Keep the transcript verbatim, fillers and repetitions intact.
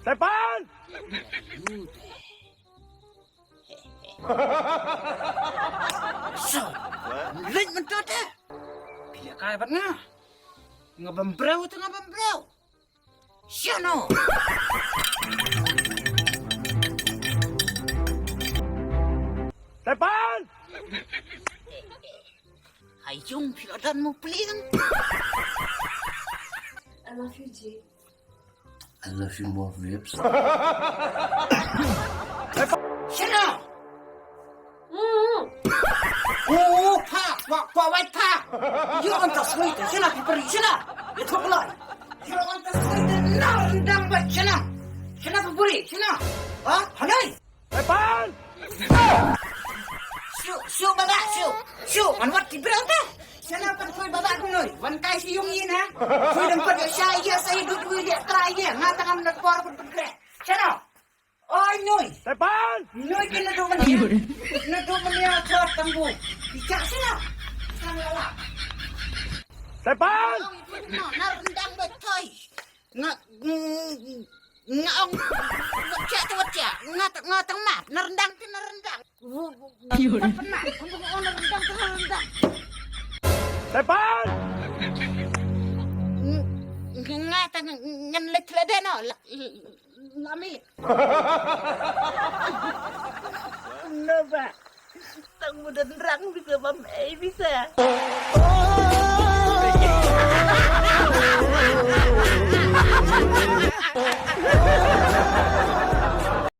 Tepan! Sho, leit mynta te. Phi ïa kai bad nga. Nga bam briew te nga bam briew. Shano? Tepan! Hai jong phi la don mo pliang. I love you, Jay. I love you more, babes. Shut up! Mm. Oh, pa, pa, pa, wait, pa. You want to sweet, shut up, you pretty, shut up. You talk a lot. You want to sweet, no, you don't, but shut up. Shut up, you pretty, shut up. Huh? Honey? Tepan! Shu, shu, baba, shu, shu, man wat ki briew te. Shana pat koi baba ku noi, wan kai shi yung yin ha. Koi dang pat sha ye sa ye dut wi ye tra ye, nga tang am na por pun pun kre. Shana. Oi noi. Tepan! Noi ke na do man ye. Na do man ye chot tang bu. Bicha shana. Shana la. Tepan! Na rendang ba toi. Nga, nga ong, nga cek tu cek, nga, nga tang map, na rendang ti na rendang. Pernah, na rendang ti na rendang. Tepan! Nga tang ngan lek lek deh no, lami. Nova. Tang muda nerang bisa bam ei bisa.